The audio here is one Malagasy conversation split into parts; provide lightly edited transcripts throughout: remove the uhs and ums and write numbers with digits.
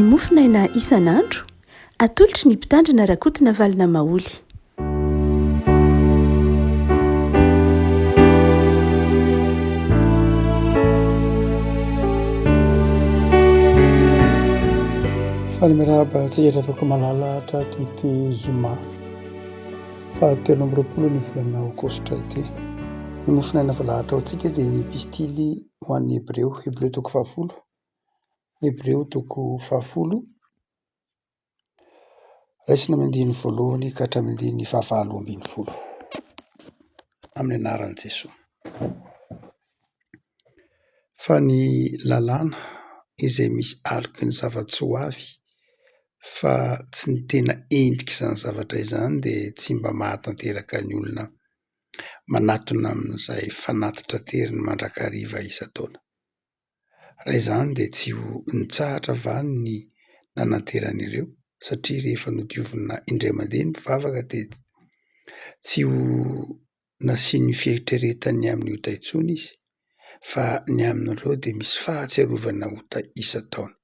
Mofonaina isan'andro, atolotry ny Mpitandrina Rakotonavalona Maholy. Faly miarahaba antsika ry havako malala hatraty ity zoma faha 23 ny volana aogositra ity. Ny mofonaina voalahatra ho antsika dia ny epistily ho an'ny Hebreo, Hebreo toko fahafolo, Hebreo toko fahafolo, raisina amin'ny andininy voalohany ka hatramin'ny andininy fahavalo ambin'ny folo, amin'ny anaran'i Jesoa. Fa ny lalàna izay misy aloky ny zava-tsoa ho avy fa tsy ny tena endrik'izany zavatra izany dia tsy mba mahatanteraka ny olona manatona amin'izay fanatitra ateriny mandrakariva isan-taona. Raha izany dia tsy ho nitsahatra va ny nananterany ireo satria rehefa nodiovina indray mandeha ny mpivavaka dia tsy ho nasiany fieritreretany ny amin'ny ota intsony izy fa ny amin'ireo dia misy fahatsiarovana ota isan-taona.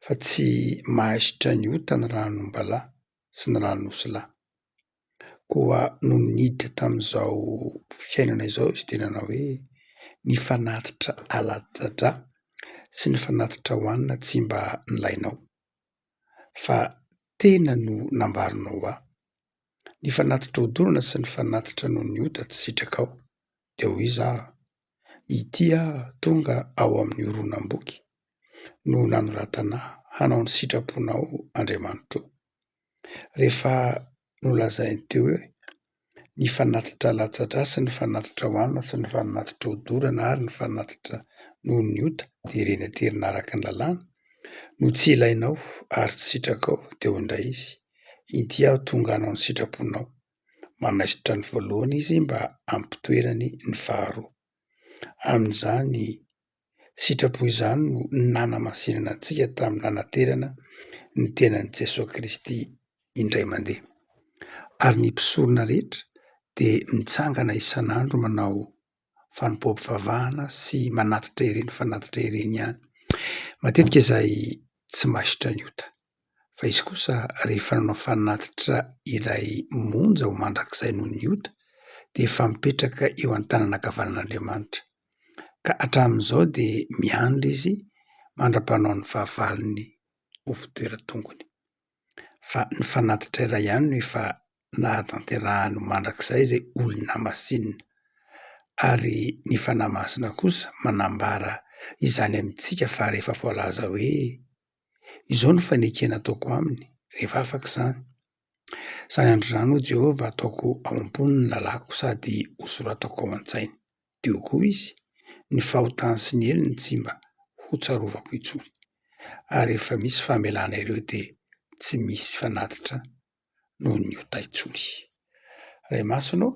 Fa tsy mahaisitra ny ota ny ran'ombalahy sy ny ran'osilahy. Koa nony niditra tamin'izao fiainana izao izy dia nanao hoe, ny fanatitra alatsa-drà sy ny fanatitra hohanina tsy mba nilainao, fa tena no nambarinao ahy. Ny fanatitra hodorana sy ny fanatitra noho ny ota tsy sitrakao. Dia hoy izaho, Ity aho tonga ao amin'ny horonam-boky no nanoratana ahy hanao ny sitraponao Andriamanitro. Rehefa nolazainy teo hoe ny fanatitra latsa-drà sy ny fanatitra hohanina sy ny fanatitra hodorana ary ny fanatitra noho ny ota dia ireny aterina araka ny lalàna no tsy ilainao ary tsy sitrakao dia hoy indray izy, inty aho tonga hanao ny sitraponao. Manaisotra ny voalohany izy mba hampitoerany ny faharoa. Amin'izany Sitrapo izany no nanamasinana antsika tamin'ny nanaterana ny tenan'i Jesoa Kristy indray mandeha. Ary ny mpisorona rehetra dia mitsangana isan'andro manao fanompoam-pivavahana sy manatitra ireny fanatitra ireny ihany. Matetika izay tsy masitra ny ota. Fa izy kosa rehefa nanao fanatitra iray monja ho mandrakizay noho ny ota dia efa mipetraka eo an-tanana ankavanan'Andriamanitra. Ka hatramin'izao dia miandry izy mandra-panao ny fahavalony ho fitoeran-tongony. Fa ny fanatitra iray ihany no efa nahatanterahany ho mandrakizay izay olona masinina. Ary ny Fanahy Masina kosa manambara izany amintsika fa rehefa voalaza hoe Izao no fanekena ataoko aminy, rehefa afaka izany. Izany andro izany, hoy Jehovah, hataoko ao am-pony ny lalàko sady hosoratako ao an-tsainy. Dia hoy koa izy, Ny fahotany sy ny helony tsy mba hotsarovako intsony. Ary rehefa misy famelana ireo dia tsy misy fanatitra noho ny ota intsony. Ray Masina ô,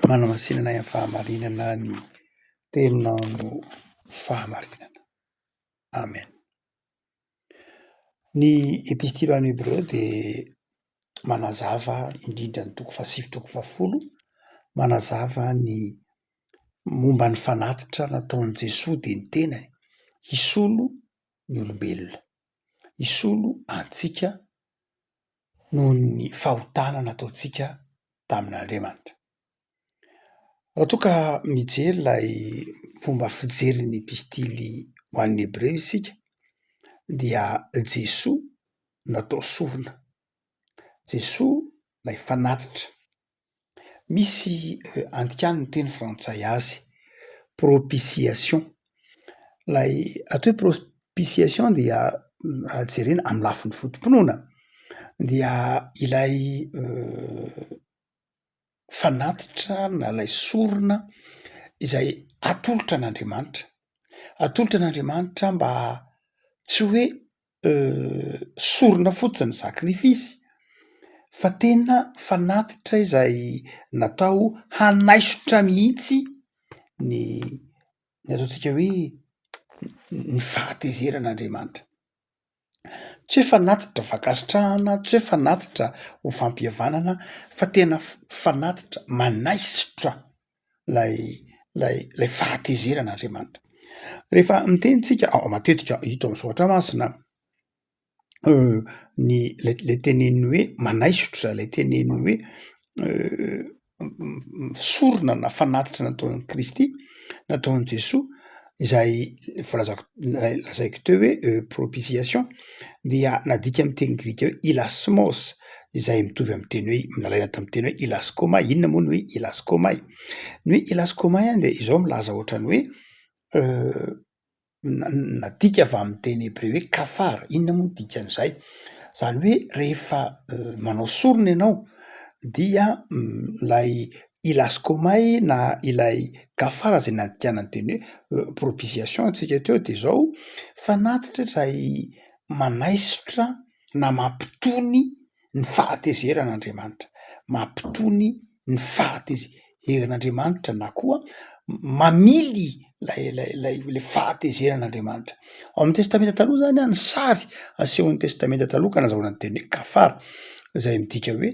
manamasina anay amin'ny fahamarinana ny teninao no fahamarinana. Amen. Ny epistily ho an'ny Hebreo dia manazava indrindra ny toko fahasivy toko fahafolo, manazava ny momba ny fanatitra nataon'i Jesoa dia ny tenany hisolo ny olombelona, hisolo antsika noho ny fahotana nataontsika tamin'Andriamanitra. Raha toa ka mijery ilay fomba fijerin'ny epistily ho an'ny Hebreo isika dia Jesoa natao sorona, Jesoa ilay fanatitra. Misy andikany ny teny frantsay azy, propitiation. Ilay atao hoe propitiation dia raha jerena amin'ny lafiny foto-pinoana dia ilay fanatitra na ilay sorona izay atolotra an'Andriamanitra, atolotra an'Andriamanitra mba tsy hoe sorona fotsiny sacrifice fa tena fanatitra izay natao hanaisotra mihitsy ny ny ataontsika hoe ny fahatezeran'Andriamanitra. Tsy hoe fanatitra fankasitrahana, tsy hoe fanatitra ho fampihavanana fa tena fanatitra manaisotra lay lay lay fahatezeran'Andriamanitra. Rehefa miteny tsika, matetika hita ao amin'ny soratra masina. Ny lay lay teneniny hoe manaisotra, lay teneniny hoe sorona na fanatitra nataon'i Kristy, nataon'i Jesoa izay voalazako lazaiko teo hoe propitiation dia nadika amin'ny teny grika hoe hilasmos izay mitovy amin'ny teny hoe nalaina tamin'ny teny hoe hilaskomay. Inona moa ny hoe hilaskomay? Ny hoe hilaskomay dia izao milaza ohatran'ny hoe Nadika avy amin'ny teny hebreo hoe kafar, inona moa ny dikan'izay? Zany hoe rehefa manao sorona ianao dia ilay hilaskomay na ilay kafar zay nandikana ny teny hoe propitiation tsika teo de zao fanatitra izay manaisotra na mampitony ny fahatezeran'Andriamanitra, mampitony ny fahatezeran'Andriamanitra na koa mamily lay lay lay le fahatezeran'Andriamanitra. Ao amin'ny testamenta taloha zany an, ny sary asehon'ny testamenta taloha ka nazahoana ny teny hoe kafara zay midika hoe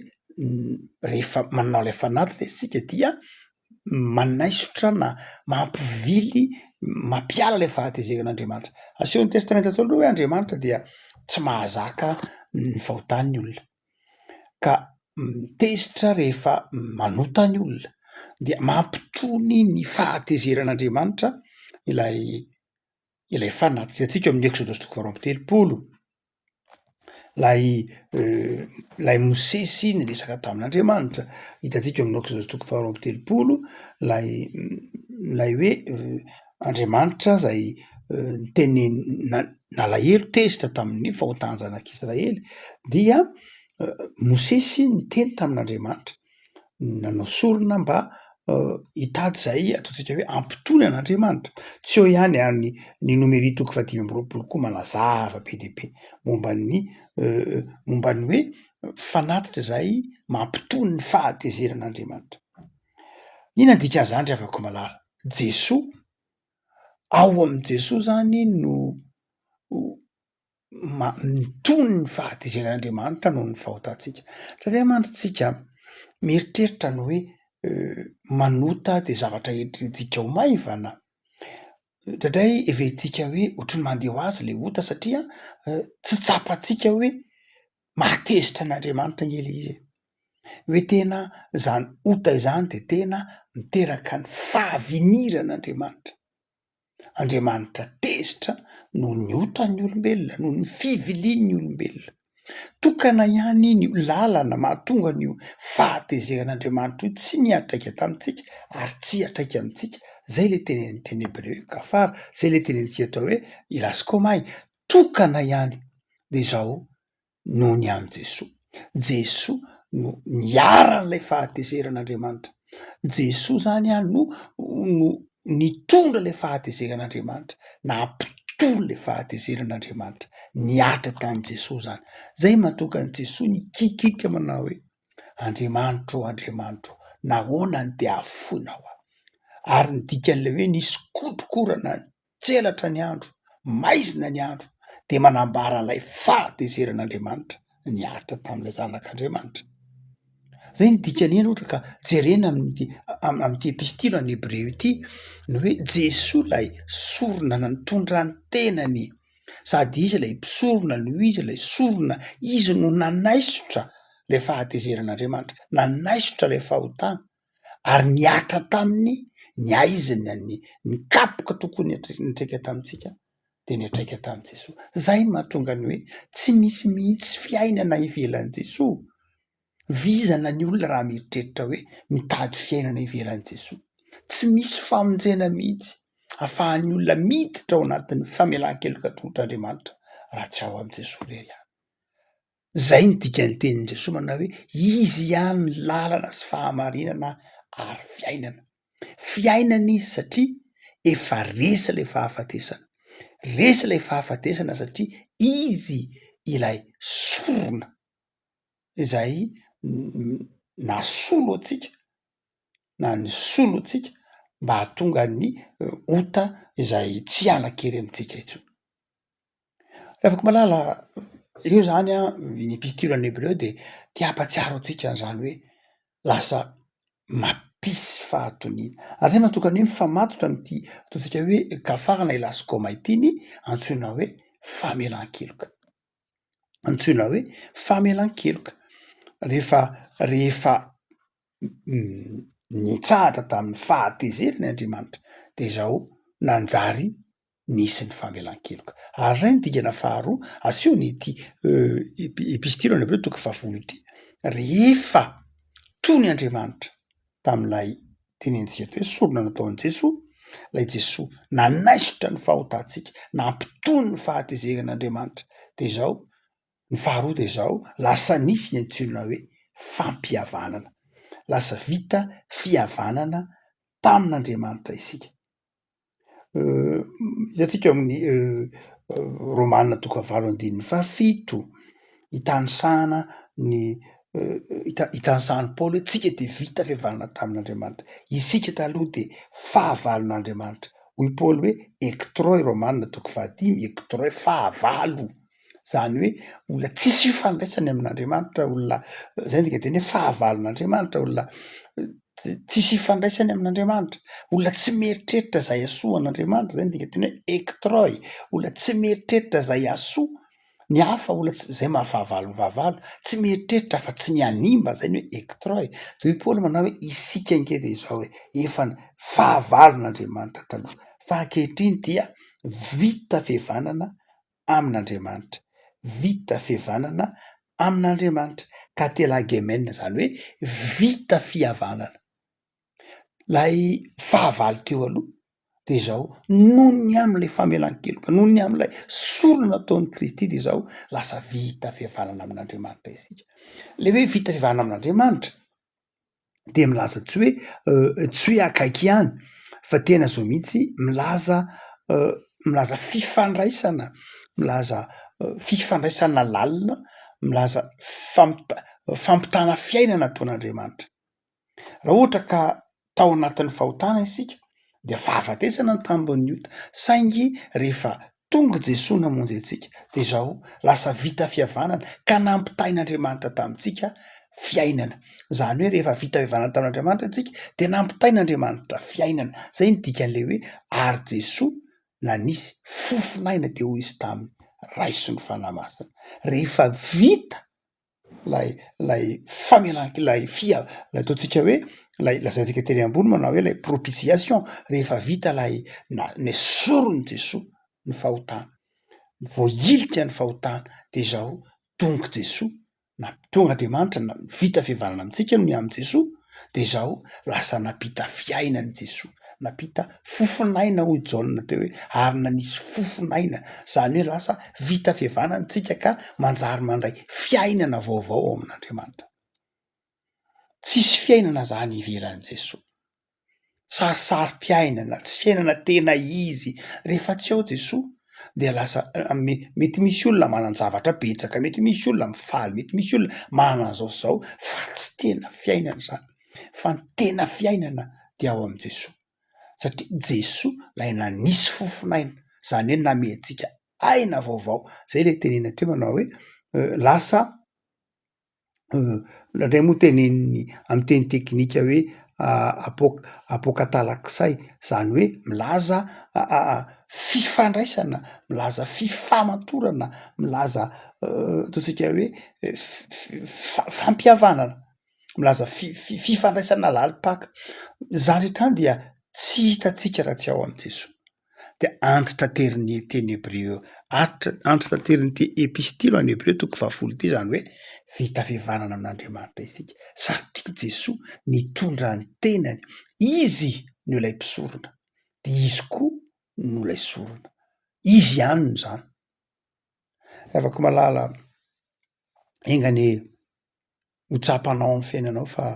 rehefa manao ilay fanatitra isika dia manaisotra na mampivily, mampiala ilay fahatezeran'Andriamanitra. Asehon'ny testamenta taloha hoe Andriamanitra dia tsy mahazaka ny fahotan'ny olona ka tezitra rehefa manota ny olona dia mampitony ny fahatezeran'Andriamanitra ilay ilay fanatitra. Hitantsika ao amin'ny Eksodosy toko faharoa amby telopolo. Lay lay Mosesy niresaka tamin'Andriamanitra, hitantsika eo amin'ny Eksodosy toko faharoa amby telopolo lay lay hoe Andriamanitra zay niteny na- nalahelo, tezitra tamin'ny fahotan-janak'Israely dia Mosesy niteny tamin'Andriamanitra. nanao sorona mba hitady izay ataontsika hoe hampitony an'Andriamanitra. Tsy eo ihany any ny Nomery toko fahadimy amby roapolo koa manazava be dia be momba ny momba ny hoe fanatitra izay mampitony ny fahatezeran'Andriamanitra. Inona ny dikan'izany ry havako malala? Jesoa, ao amin'i Jesoa zany no mitony ny fahatezeran'Andriamanitra noho ny fahotantsika. Indraindray mantsy tsika mieritreritra ny hoe manota de zavatra eritreretintsika ho maivana, indraindray heverintsika hoe ohatran'ny mandeha ho azy le ota satria tsy tsapantsika hoe mahatezitra an'Andriamanitra ange le izy e, hoe tena zany ota izany de tena miteraka ny fahaviniran'Andriamanitra. Andriamanitra tezitra noho ny otan'ny olombelona, noho ny fivilian'ny olombelona. Tokana ihany ny lalana mahatonga an'io fahatezeran'Andriamanitra io tsy niantraika tamintsika ary tsy hiantraika amintsika, zay le tenenin'ny teny hebreo hoe kafar, zay le tenenintsika atao hoe ilaskomay, tokana ihany de izao noho ny amin'i Jesoa. Jesoa no niharan'ilay fahatezeran'Andriamanitra. Jesoa zany an no no nitondra ilay fahatezeran'Andriamanitra, nampitony ilay fahatezeran'Andriamanitra, nihatra tamin'i Jesoa zany. Zay mahatonga an'i Jesoa nikiakiaka manao hoe, Andriamanitro ô, Andriamanitro ô, nahoana no dia afoinao aho? Ary ny dikan'ilay hoe nisy kotrokorana Tselatra ny andro, maizina ny andro, dia manambara ilay fahatezeran'Andriamanitra niaritra tamin'ilay Zanak'Andriamanitra. Zay ny dikan'iny raha ohatra ka jerena amin'ity amin'ity epistily ho an'ny Hebreo ity ny hoe Jesoa ilay sorona nitondra ny tenany, sady izy ilay mpisorona no izy ilay sorona, izy no nanaisotra ilay fahatezeran'Andriamanitra, nanaisotra ilay fahotana. ary nihatra taminy ny haizina, ny ny kapoka tokony niantraika tamintsika dia niantraika tamin'i Jesoa. Zay no mahatonga ny hoe tsy misy mihitsy fiainana ivelan'i Jesoa. Vizana ny olona raha mieritreritra hoe mitady fiainana ivelan'i Jesoa. Tsy misy famonjena mihitsy ahafahan'ny olona miditra ao anatin'ny famelan-keloka atolotr'Andriamanitra raha tsy ao amin'i Jesoa irery ihany. Zay ny dikan'ny tenin'i Jesoa manao hoe izy ihany ny lalana sy fahamarinana ary fiainana. Fiainana izy satria efa resy ilay fahafatesana, resy ilay fahafatesana satria izy ilay sorona izay nasolo antsika na nisolo antsika mba hahatonga ny ota izay tsy hanan-kery amintsika intsony. Rafako malala, io zany an, ny epistily any hebreo de te hampatsiaro antsika an'izany hoe lasa mampisy fahatoniana, ary zay mahatonga ny hoe mifamatotra amin'ity ataontsika hoe gafara na i laskoma ity ny antsoina hoe famelan-keloka. Antsoina hoe famelan-keloka. Rehefa rehefa nitsahatra tamin'ny fahatezerany Andriamanitra de zao nanjary nisy ny famelan-keloka. Ary zay ny dingana faharoa asehon'ity epistily any Hebreo toko fahafolo ity, rehefa tony Andriamanitra tamin'ilay tenenintsika teo hoe sorona nataon'i Jesoa, ilay Jesoa nanaisotra ny fahotantsika, nampitony ny fahatezeran'Andriamanitra, de zao, ny faharoa de zao, lasa nisy ny antsoina hoe fampihavanana, lasa vita fihavanana tamin'Andriamanitra isika. Hitantsika ao amin'ny Romana toko fahavalo andininy fahafito, itanisana ny itanisan'i Paoly hoe tsika dia vita fihavanana tamin'Andriamanitra, isika taloha dia fahavalon'Andriamanitra, hoy Paoly hoe ektroi, Romana toko fahadimy, ektroi fahavalo. Zany hoe olona tsisy ifandraisany amin'Andriamanitra, olona zay no dikanteny hoe fahavalon'Andriamanitra, olona tsisy ifandraisany amin'Andriamanitra, olona tsy mieritreritra zay hahasoa an'Andriamanitra, zay no dikanteny hoe ektroi, olona tsy mieritreritra zay hahasoa ny hafa, olona tsy, zay maha fahavalo ny fahavalo, tsy mieritreritra afa tsy ny hanimba, zay ny hoe ektroi. De hoy Paoly manao hoe isika ange de izao hoe efa fahavalon'Andriamanitra taloha, fa ankehitriny dia vita fihavanana amin'Andriamanitra, vita fihavanana amin'Andriamanitra, katelagemen, izany hoe vita fihavanana. Ilay fahavalo teo aloha de izao, noho ny amin'ilay famelan-keloka, noho ny amin'ilay sorona nataon'i Kristy de izao lasa vita fihavanana amin'Andriamanitra isika. Le hoe vita fihavanana amin'Andriamanitra dia milaza tsy hoe tsy hoe akaiky ihany fa tena zao mihitsy milaza milaza fifandraisana, milaza fifandraisana lalina, milaza fampit- fampitana fiainana ataon'Andriamanitra. Raha ohatra ka tao anatin'ny fahotana isika dia fahafatesana ny tambin'ny ota, saingy rehefa tonga Jesoa namonjy antsika dia izao lasa vita fihavanana ka nampitain'Andriamanitra tamintsika fiainana, izany hoe rehefa vita fihavanana tamin'Andriamanitra isika dia nampitain'Andriamanitra fiainana, zay ny dikan'le hoe ary Jesoa nanisy fofon'aina dia hoy izy taminy raiso ny Fanahy Masina, rehefa vita lay lay famelan- lay fia- lay ataontsika hoe lay lazaintsika teny ambony manao hoe lay propitiation rehefa vita lay na- nesorin'i Jesoa ny fahotana, voahilika ny fahotana de zao tonga Jesoa na tonga Andriamanitra na vita fihavanana amintsika ny amin'i Jesoa de zao lasa nampita fiainana i Jesoa, nampita fofon'aina hoy Jaona teo hoe ary nanisy fofon'aina, zany hoe lasa vita fihavanana tsika ka manjary mandray fiainana vaovao ao amin'Andriamanitra. Tsisy fiainana zany ivelan'i Jesoa. Sarisarim-piainana, tsy fiainana tena izy. Rehefa tsy ao Jesoa dia lasa mety misy olona manan-javatra betsaka, mety misy olona mifaly, mety misy olona manana an'izao sy izao fa tsy tena fiainana izany fa ny tena fiainana dia ao amin'i Jesoa satria Jesoa ilay nanisy fofon'aina, izany hoe namehy antsika aina vaovao, zay ilay tenenina teo manao hoe lasa Indraindray moa teneniny amin'ny teny teknika hoe apôk- apôkatalaksay, zany hoe milaza fifandraisana, milaza fifamatorana, milaza ataontsika hoe fampihavanana, milaza fi- fi- fifandraisana lalim-paka. Zany rehetra zany dia tsy hitantsika raha tsy ao amin'i Jesoa. dia antitranterin'ny teny hebreo, antitranterin'ity epistily ho an'ny hebreo toko fahafolo ity izany hoe vita fihavanana amin'Andriamanitra isika satria Jesoa nitondra ny tenany, izy no ilay mpisorona dia izy koa no ilay sorona, izy ihany no izany. Ravako malala, enga anie ho tsapanao amin'ny fiainanao fa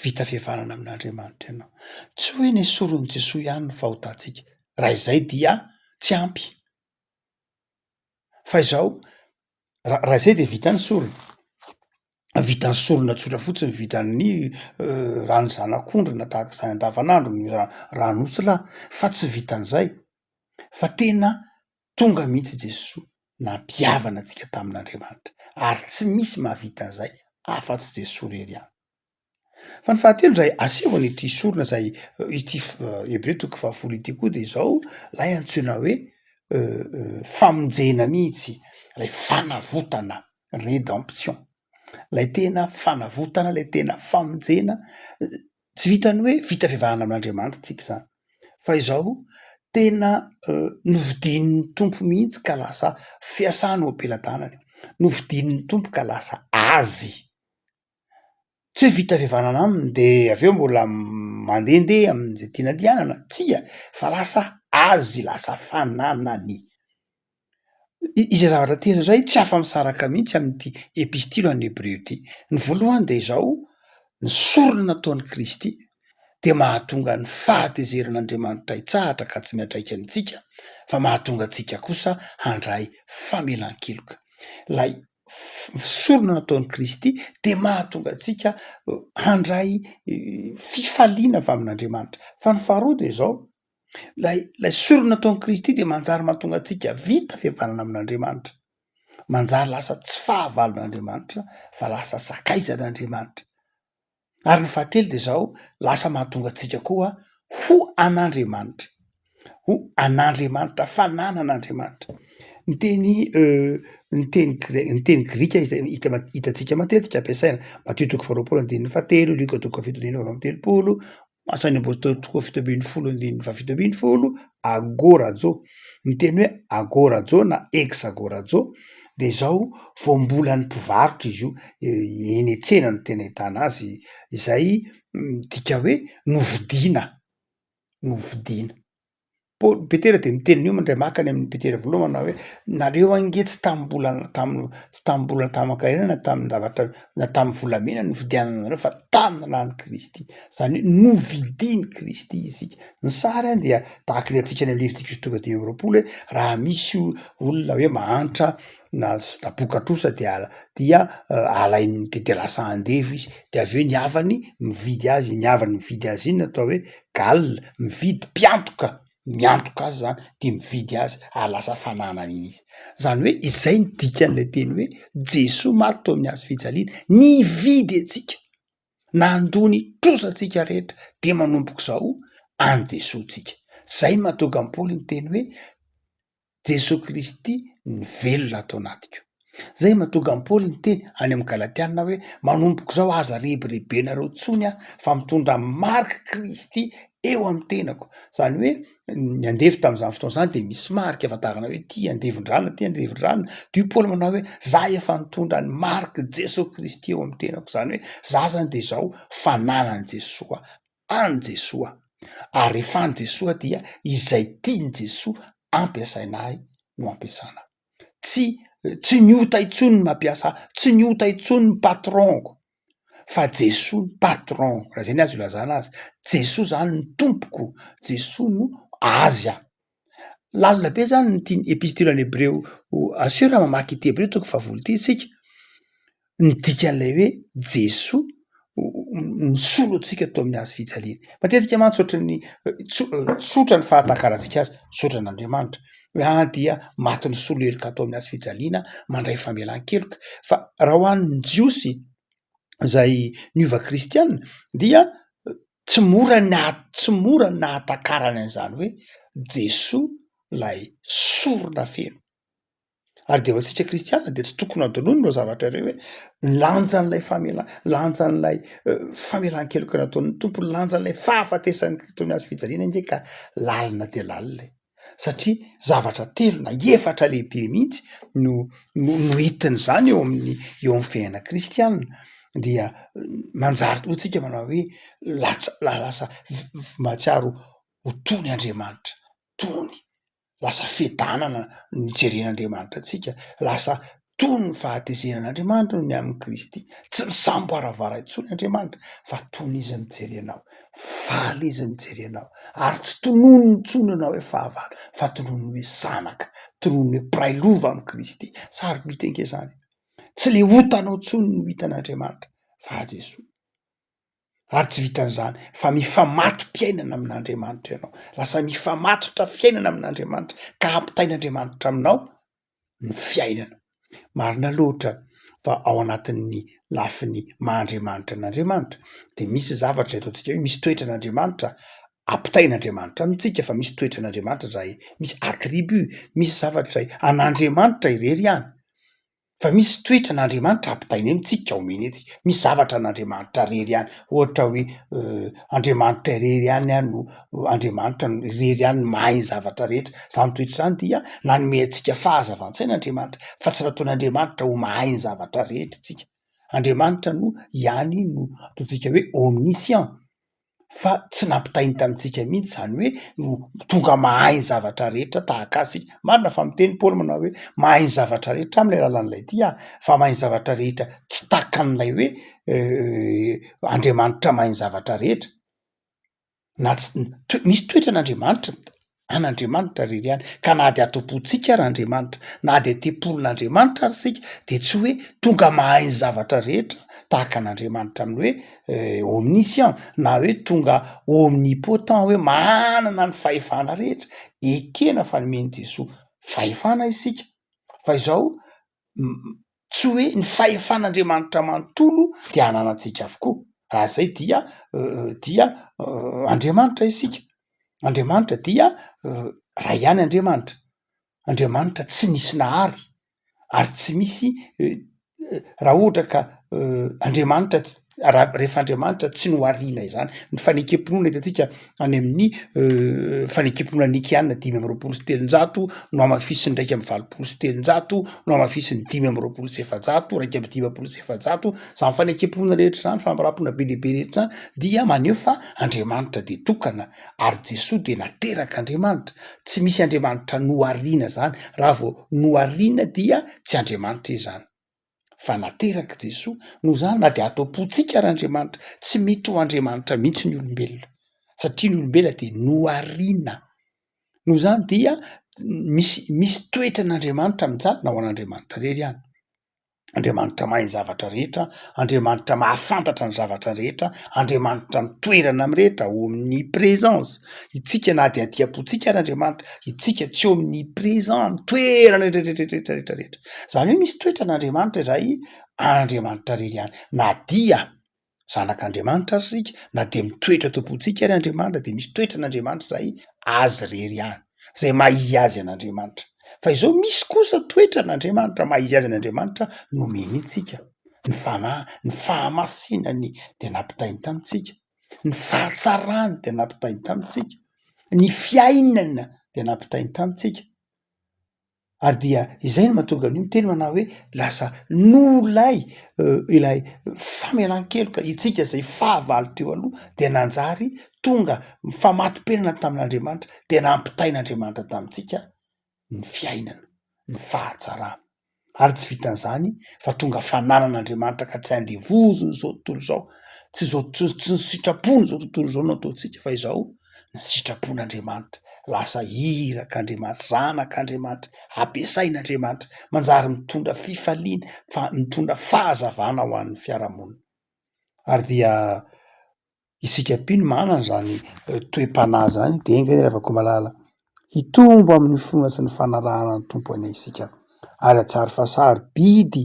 vita fihavanana amin'Andriamanitra ianao. Tsy hoe nesorin'i Jesoa ihany ny fahotantsika, raha izay dia tsy ampy. Fa izao, ra- raha izay de vita ny sorona, vita ny sorona tsotra fotsiny, vitan'ny ran'ny zanak'ondry na tahaka izany andavanandro, ny ra- ran'osy lahy, fa tsy vitan'izay fa tena Tonga mihitsy Jesoa nampihavana antsika tamin'Andriamanitra ary tsy misy mahavita an'izay afa-tsy Jesoa irery ihany. Fa ny fahatelo izay asehony ity sorona izay ity Hebreo toko fahafolo ity koa dia izao ilay antsoina hoe famonjena mihitsy, ilay fanavotana. Rédemption, ilay tena fanavotana, ilay tena famonjena, tsy vitan'ny hoe vita fivavahana amin'Andriamanitra tsika izany fa izao tena novidian'ny Tompo mihitsy ka lasa fiasany eo am-pelatanany, novidian'ny Tompo ka lasa azy. Tsy hoe vita fihavanana aminy de avy eo mbola mandehandeha amin'izay tiana andehanana, tsia, fa lasa azy, lasa fananany. Izay zavatra telo izay tsy afa-misaraka mihitsy amin'ity epistily ho an'ny Hebreo ity. Ny voalohany de izao, ny sorona nataon'i Kristy dia mahatonga ny fahatezeran'Andriamanitra hitsahatra ka tsy miantraika amintsika fa mahatonga antsika kosa handray famelan-keloka. Ilay sorona nataon'i Kristy dia mahatonga antsika handray fifaliana avy amin'Andriamanitra. Fa ny faharoa dia izao, lay lay sorona nataon'i Kristy dia manjary mahatonga antsika vita fihavanana amin'Andriamanitra, manjary lasa tsy fahavalon'Andriamanitra fa lasa sakaizan'Andriamanitra. Ary ny fahatelo dia izao, lasa mahatonga antsika koa ho an'Andriamanitra, ho an'Andriamanitra, fananan'Andriamanitra. Ny teny ny teny gre- ny teny grika izay hita ma- hitantsika matetika ampiasaina, Matio toko faharoapolo andininy fahatelo, Lioka toko fahafito andininy fahavalo amby telopolo, Asan'ny Apôstôly toko 17 andininy faha-17, agôrajo. Ny teny hoe agôrajo na exagôrajo de izao voambolan'ny mpivarotra izy io, eny an-tsena no tena ahitana azy, izay midika hoe novidiana, novidiana. Paoly, Petera dia miteny an'io indray maka any amin'ny Petera voalohany manao hoe nareo ange tsy tamim-bola tamin'ny tsy tamim-bola taman-karena na tamin-javatra na tamin'ny volamena no nividianana anareo fa tamin'ny ran'i Kristy. Izany hoe novidian'i Kristy isika. Ny sary an dia tahaka ny antsika any amin'ny Levitikosy toko 25 hoe raha misy olona hoe mahantra na na boka trosa dia dia alain'ny de de lasa andevo izy de avy eo ny havany mividy azy, iny havany mividy azy iny no atao hoe gal, mividy mpiantoka, miantoka azy zany de mividy azy ary lasa fananany iny izy, zany hoe izay ny dikan'ilay teny hoe Jesoa maty teo amin'ny hazo fijaliana, nividy antsika, nandoa ny trosantsika rehetra de manomboka izao an'i Jesoa tsika, zay no mahatonga an'i Paoly niteny hoe Jesoa Kristy ny velona ato anatiko. Zay mahatonga an'i Paoly niteny any amin'ny Galatiana hoe manomboka izao aza rebirebenareo intsony aho fa mitondra marik'i Kristy eo amin'ny tenako. Izany hoe ny andevo tamin'izany fotoana izany dia misy marika ahafantarana hoe ity andevon-drano ity andevon-drano. Dia hoy Paoly manao hoe za efa nitondra ny marik'i Jesoa Kristy eo amin'ny tenako. Izany hoe za zany dia izao fananan'i Jesoa an'i Jesoa, ary rehefa an'i Jesoa dia izay tian'i Jesoa ampiasaina ahy no ampiasana ahy. Tsy tsy ny ota intsony no mampiasa ahy, tsy ny ota intsony ny patron-ko fa Jesoa ny patron-ko, raha izay ny azo ilazana azy, Jesoa zany ny tompoko, Jesoa no azy aho. Lalina be zany ny tian'ny epistily an'ny Hebreo aseho raha mamaky ity Hebreo toko fahavolo ity isika, ny dikan'ilay hoe Jesoa nisolo antsika teo amin'ny hazo fijaliana. Matetika mantsy ohatran'ny tsotra ny fahatakarantsika azy, tsotra an'Andriamanitra hoe ah dia maty nisolo heloka tao amin'ny hazo fijaliana mandray famelan-keloka, fa raha ho an'ny Jiosy izay niova kristiana dia tsy mora ny tsy mora ny nahatakarany an'izany hoe Jesoa ilay sorona feno. Ary dia ho antsika kristiana dia tsy tokony hadinoina ireo zavatra ireo hoe ny lanjan'ilay famela- lanjan'ilay famelan-keloka nataon'ny Tompo, ny lanjan'ilay fahafatesan'i Kristy teo amin'ny hazo fijaliana ange ka lalina dia lalina e! Satria zavatra telo na efatra lehibe mihitsy no no noentin'izany eo amin'ny eo amin'ny fiainana kristiana dia manjary hoy tsika manao hoe latsa- lasa mahatsiaro ho tony Andriamanitra, tony. lasa fiadanana no ijeren'Andriamanitra antsika, lasa tony ny fahatezeran'Andriamanitra noho ny amin'i Kristy, tsy misamboaravoara intsony Andriamanitra fa tony izy mijery anao, faly izy mijery anao, ary tsy tononiny intsony ianao hoe fahavalo fa tononiny hoe zanaka, tononiny hoe mpiray lova amin'i Kristy, sarobidy ange zany, tsy le otanao intsony no hitan'Andriamanitra fa Jesoa. Ary tsy vitan'izany fa mifamato-piainana amin'Andriamanitra ianao. Lasa mifamatotra fiainana amin'Andriamanitra ka ampitain'Andriamanitra aminao ny fiainana. Marina loatra fa ao anatin'ny lafiny maha Andriamanitra an'Andriamanitra dia misy zavatra izay ataontsika hoe misy toetran'Andriamanitra ampitain'Andriamanitra amintsika fa misy toetran'Andriamanitra izay misy attribut, misy zavatra izay an'Andriamanitra irery ihany. Fa misy toetra an'Andriamanitra ampitainy amintsika, omeny antsika, misy zavatra an'Andriamanitra irery ihany, ohatra hoe Andriamanitra irery ihany an no Andriamanitra irery ihany no mahay ny zavatra rehetra, zany toetra zany dia nanome antsika fahazavan-tsaina Andriamanitra fa tsy nataon'Andriamanitra ho mahay ny zavatra rehetra isika, Andriamanitra no ihany no ataontsika hoe omniscient. Fa tsy nampitainy tamintsika mihitsy izany hoe ho tonga mahay ny zavatra rehetra tahaka azy isika. Marina fa miteny Paoly manao hoe mahay ny zavatra rehetra amin'ny alalan'ilay tia aho, fa mahay ny zavatra rehetra tsy tahaka an'ilay hoe Andriamanitra mahay ny zavatra rehetra. Na tsy toe- misy toetran'Andriamanitra an'Andriamanitra irery ihany, ka na dia ato am-pontsika ary Andriamanitra, na dia tempolin'Andriamanitra ary isika, de tsy hoe tonga mahay ny zavatra rehetra tahaka an'Andriamanitra amin'ny hoe omniscient na hoe tonga omnipotent hoe manana ny fahefana rehetra, ekena fa nomen'i Jesoa fahefana isika, fa izao tsy hoe ny fahefan'Andriamanitra manontolo dia ananantsika avokoa, raha zay dia dia Andriamanitra isika, Andriamanitra dia ray ihany Andriamanitra, Andriamanitra tsy nisy nahary ary tsy misy raha ohatra ka Andriamanitra ts- raha rehefa Andriamanitra tsy nohariana izany, ny fanekem-pinoana hitantsika any amin'ny fanekem-pinoana nikeana 325, nohamafisin'ny 381, nohamafisin'ny 425, 451, zany fanekem-pinoana rehetra zany, famindram-pinoana be dia be rehetra zany dia maneho fa Andriamanitra dia tokana ary Jesoa dia naterak'Andriamanitra, tsy misy Andriamanitra nohariana zany, raha vao nohariana dia tsy Andriamanitra izy zany. Fa naterak'i Jesoa, noho izany na dia ato am-pontsika ary Andriamanitra, tsy mety ho Andriamanitra mihitsy ny olombelona, satria ny olombelona dia nohariana, noho izany dia misy misy toetran'Andriamanitra mijanona ho an'Andriamanitra irery ihany. Andriamanitra mahay ny zavatra rehetra, Andriamanitra mahafantatra ny zavatra rehetra, Andriamanitra mitoerana amin'ny rehetra, omnipresence, itsika na dia aty am-pontsika ary Andriamanitra, itsika tsy omnipresent amin'ny toerana rehetra rehetra rehetra. Zany hoe misy toetra an'Andriamanitra izay an'Andriamanitra irery ihany, na dia zanak'Andriamanitra ary isika, na dia mitoetra ato am-pontsika ary Andriamanitra dia misy toetra an'Andriamanitra izay azy irery ihany, izay maha izy azy an'Andriamanitra. Fa izao misy kosa toetra an'Andriamanitra maha izy azy an'Andriamanitra nomeny antsika, ny fanahy, ny fahamasinany dia nampitainy tamintsika, ny fahatsarany dia nampitainy tamintsika, ny fiainana dia nampitainy tamintsika. Ary dia izay no mahatonga an'io miteny manao hoe lasa noho ilay ilay famelan-keloka itsika izay fahavalo teo aloha dia nanjary tonga mifamato-penina tamin'Andriamanitra dia nampitain'Andriamanitra tamintsika ny fiainana, ny fahatsarana. Ary tsy vitan'izany fa tonga fananan'Andriamanitra ka tsy andevozin'izao tontolo izao, tsy izao tsy tsy ny sitrapony izao tontolo izao no ataontsika fa izao ny sitrapon'Andriamanitra, lasa irak'Andriamanitra, zanak'Andriamanitra, ampiasain'Andriamanitra, manjary mitondra fifaliana fa mitondra fahazavana ho an'ny fiarahamonina. Ary dia Isika mpino manana izany toe-panahy izany dia enga anie ry havako malala hitombo amin'ny finoana sy ny fanarahana ny Tompo anie isika ary hahatsiaro fa sarobidy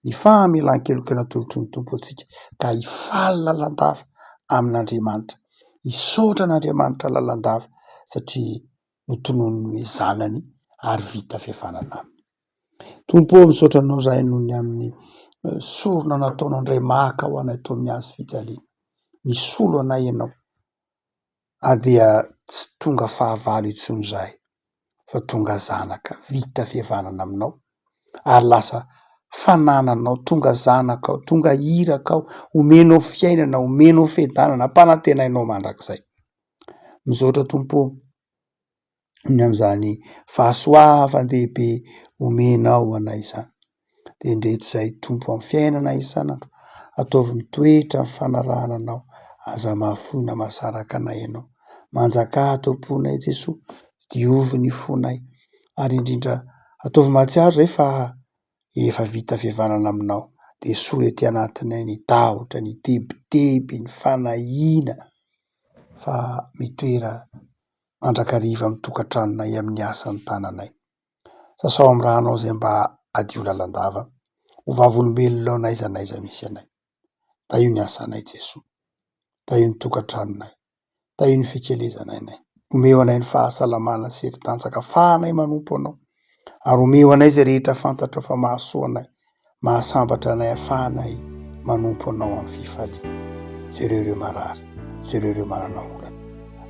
ny famelan-keloka natolotry ny Tompo antsika ka hifaly lalandava amin'Andriamanitra, hisaotra an'Andriamanitra lalandava satria notononiny hoe zanany ary vita fihavanana aminy. Tompo ô, misaotra anao izahay noho ny amin'ny sorona nataonao indray maka ho anay teo amin'ny hazo fijaliana. Nisolo anay ianao ary dia tsy tonga fahavalo intsony izahay fa tonga zanaka vita fihavanana aminao ary lasa fanananao, tonga zanakao, tonga irakao, omenao fiainana, omenao fiadanana, ampanantenainao mandrakizay. Misaotra Tompo ô. ny amin'izany fahasoavan-dehibe omenao anay izany. Dia indreto izahay Tompo amin'ny fiainana isan'andro, ataovy mitoetra ny fanarahana Anao, aza mahafoy na mahasaraka anay Ianao. Manjakà ato am-ponay Jesoa, diovy ny fonay, ary indrindra ataovy mahatsiaro izahay fa efa vita fihavanana Aminao, dia esory ety anatinay ny tahotra, ny tebiteby, ny fanahiana fa mitoera mandrakariva amin'ny tokantranonay amin'ny asan'ny tananay. Sasao amin'ny ranao izay mba hadio lalandava, ho vavolombelonao n'aiza n'aiza misy anay. Tahio ny asanay Jesoa, tahio ny tokantranonay, tahio ny fikelezan'ainay. Omeo anay ny fahasalamana sy hery tanjaka afahanay manompo Anao, ary omeo anay izay rehetra fantatrao fa mahasoa anay. Mahasambatra anay afahanay manompo Anao amin'ny fifaliana. Jereo ireo marary, jereo ireo manana olana.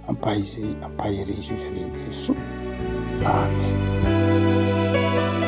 Ampahize, ampaherezo izy ireny Jesoa. Amen.